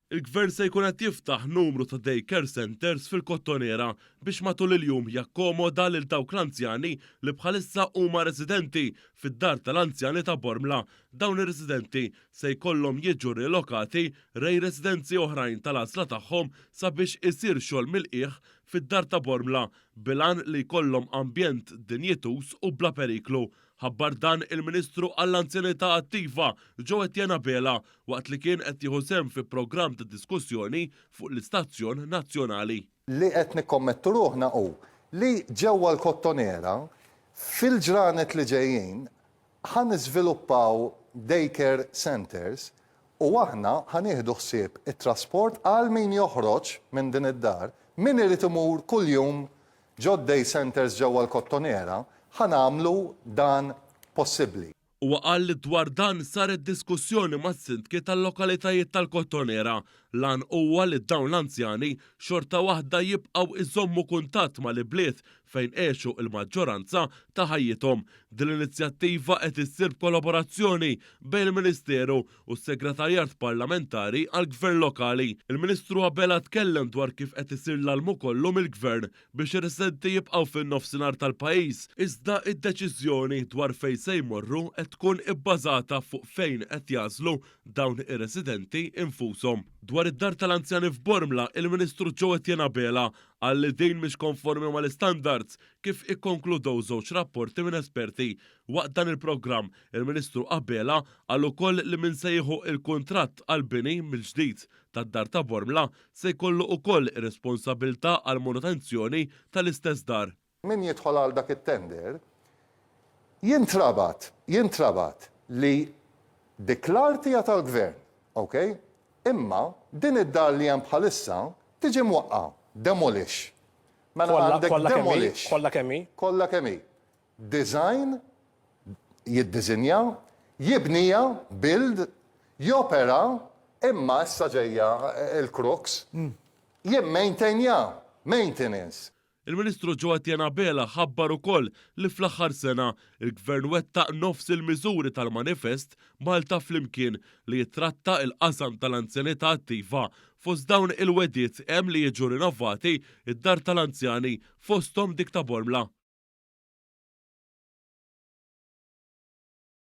Il-Gvern se jkun qed jiftaħ numru ta' day care centres fil-Kottonera biex matul il-jum jakkomoda lil dawk l-anzjani li bħalissa huma residenti fid-dar tal-anzjani ta' Bormla. Dawn ir-residenti se jkollhom jiġu rilokati rej residenzi oħrajn tal-għażla tagħhom sabiex isir xogħol mill-qiegħ fid-dar ta' Bormla bil-għan li jkollhom ambjent dinjituż u bla periklu. Ħabbar dan il-Ministru għall-Anzjanità Attiva, Joe Etienne Abela, waqt li kien qed jieħu sehem fi programm ta' diskussjoni fuq l-istazzjon nazzjonali. Li qed nikkommettu ruħna hu li ġewwa l-Kottonera fil-ġranet li ġejjin ħa niżviluppaw day care centres u aħna ħa nieħdu ħsieb it-trasport għal min joħroġ minn din id-dar, min irid imur kuljum Ġod-day centres ġewwa l-Kottonera, ħa nagħmlu dan possibbli. Huwa qal li dwar dan saret diskussjoni mas-sindki tal-lokalitajiet tal-Kottonera. L-għan huwa li dawn l-anzjani xorta waħda jibqgħu iżommu kuntatt mal-ibliet fejn għexu l-maġġoranza ta' ħajjithom. Din l-inizjattiva qed issir b'kollaborazzjoni bejn il-Ministeru u s-Segretarjat Parlamentari għall-Gvern Lokali. Il-Ministru Abela tkellem dwar kif qed isir l-almu kollu mill-Gvern biex ir-residenti jibqgħu fin-Nofsinhar tal-pajjiż, iżda d-deċiżjoni dwar fejn se jmorru qed tkun ibbażata fuq fejn qed jagħżlu dawn ir-residenti infushom. Dwar id-Dar tal-Anzjani f'Bormla, il-Ministru Joe Etienne Abela qal li din mhix konformi mal-istandards kif ikkonkludew żewġ rapporti minn esperti. Waqt dan il-programm, il-Ministru Abela qal ukoll li min se jieħu l-kuntratt għall-bini mill-ġdid tad-dar ta' Bormla se jkollu ukoll ir-responsabilità għall-manutenzjoni tal-istess dar. Min jidħol għal dak it-tender jintrabat, jintrabat li dik l-art hija tal-Gvern, ok? Imma din id-dar li hemm bħalissa tiġi mwaqqgħa, demolish. Mela għandek demolish. Kollha kemm hi? Kollha kemm hi. Design, jiddisinja, jibniha, build, jopera, imma issa ġejja l-crux, jimmaintainja, maintenance. Il-Ministru Joe Etienne Abela ħabbar ukoll li fl-aħħar sena, il-Gvern wettaq nofs il-miżuri tal-manifest Malta Flimkien li jittratta l-qasam tal-anzjanità attiva. Fost dawn il-wegħdiet hemm li jiġu rinnovati d-dar tal-anzjani, fosthom dik ta' Bormla.